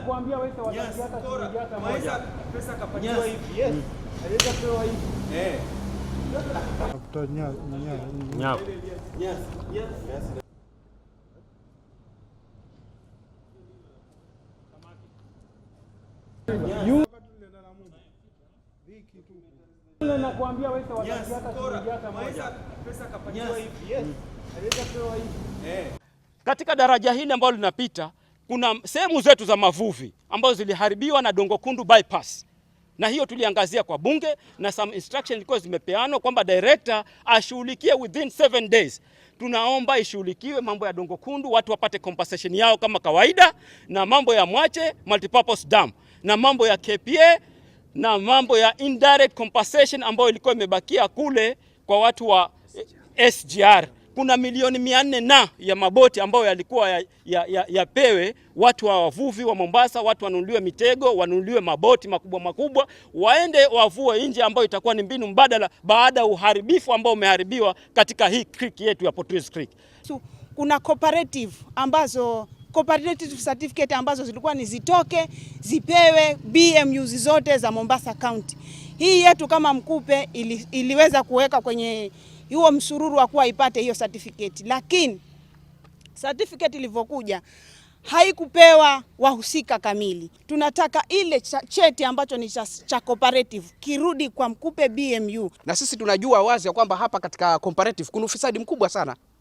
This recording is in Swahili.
Nakuambia wewe Nyasi, hata Kora, shilingi hata Maisa moja. Pesa kapatiwa Nyasi. hivi. Yes. Aliweza pewa hivi. Nyavu. Nyasi. Nyasi. Nakuambia wewe Nyasi, hata Kora, shilingi hata moja. Maisa pesa kapatiwa hivi. Yes. Aliweza pewa hivi. Katika daraja hili ambalo linapita kuna sehemu zetu za mavuvi ambazo ziliharibiwa na Dongo Kundu bypass, na hiyo tuliangazia kwa bunge na some instruction ilikuwa zimepeanwa kwamba director ashughulikie within 7 days. Tunaomba ishughulikiwe mambo ya Dongo Kundu, watu wapate compensation yao kama kawaida, na mambo ya Mwache multipurpose dam na mambo ya KPA na mambo ya indirect compensation ambayo ilikuwa imebakia kule kwa watu wa SGR. Kuna milioni 400 na ya maboti ambayo yalikuwa yapewe watu wa wavuvi wa Mombasa, watu wanunuliwe mitego, wanunuliwe maboti makubwa makubwa, waende wavue nje, ambayo itakuwa ni mbinu mbadala baada ya uharibifu ambao umeharibiwa katika hii creek yetu ya Port Creek. So, kuna cooperative ambazo cooperative certificate ambazo zilikuwa ni zitoke zipewe BMUs zote za Mombasa County. Hii yetu kama Mkupe iliweza kuweka kwenye huo msururu wa kuwa ipate hiyo certificate, lakini certificate ilivyokuja haikupewa wahusika kamili. Tunataka ile cheti ambacho ni cha cooperative kirudi kwa Mkupe BMU. Na sisi tunajua wazi ya kwamba hapa katika cooperative kuna ufisadi mkubwa sana.